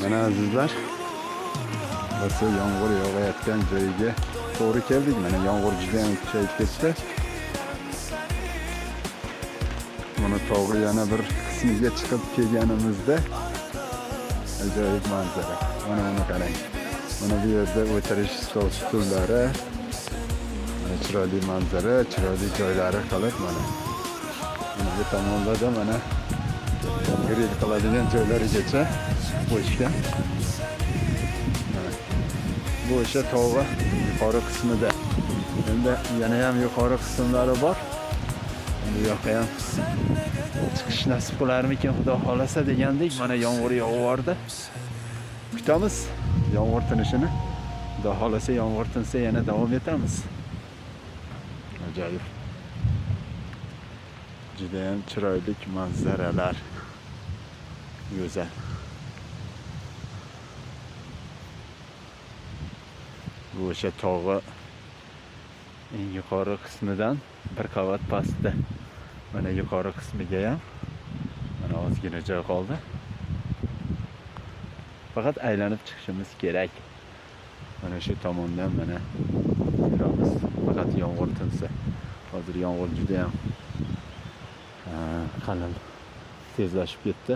Mana azizlar, rosa yomg'ir yog'ayotgan joyiga to'g'ri keldik. Mana yomg'ir juda ham kuchayib ketdi. Mana tog'i yana bir qismiga chiqib kelganimizda ajoyib manzara. Mana buni qarang. Mana bu yerda o'tirish stol stullari, mana chiroyli manzara, chiroyli joylari qilib mana. Mana bu tomonda da mana grill qiladigan joylarigacha qo'yishgan. Mana bu o'sha tog'i yuqori qismida. Endi yana ham yuqori qismlari bor. Bu yoqqa ham chiqish nasib qilarmikin, Xudo xolasa degandek, mana yomg'ir yog'ib. Kutamiz yomg'ir tinishini. Xudo xolasa yomg'ir tinsa yana davom etamiz. Ajoyib. Juda ham chiroyli manzaralar. Go'zal. Bu o'sha tog'i eng yuqori qismidan bir qavat pastda. Mana yuqori qismiga ham mana ozgina joy qoldi. Faqat aylanib chiqishimiz kerak. Mana shu tomondan mana yuramiz. Faqat yomg'ir tinsa. Hozir yomg'ir juda ham qalin tezlashib ketdi.